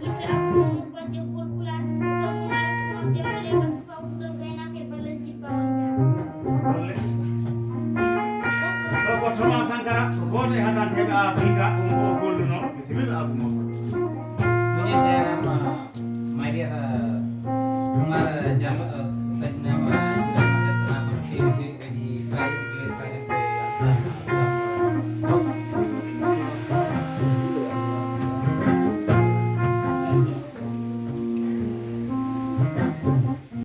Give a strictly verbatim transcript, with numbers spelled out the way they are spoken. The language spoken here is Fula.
Yimɓe Abou Mamadou Bojjo Pulpulaar, sohnaare ko moƴƴere ko suka wutgol gaynaako e ballal jibba on jaama. Ɗo ko Thomas Sankara, ko gooto e hatanteeɓe Afrika, ɗum ko o gollunoo. Bisimilla, Abou Mamadou. Muñe jarama, Mariata Oumar Diallo.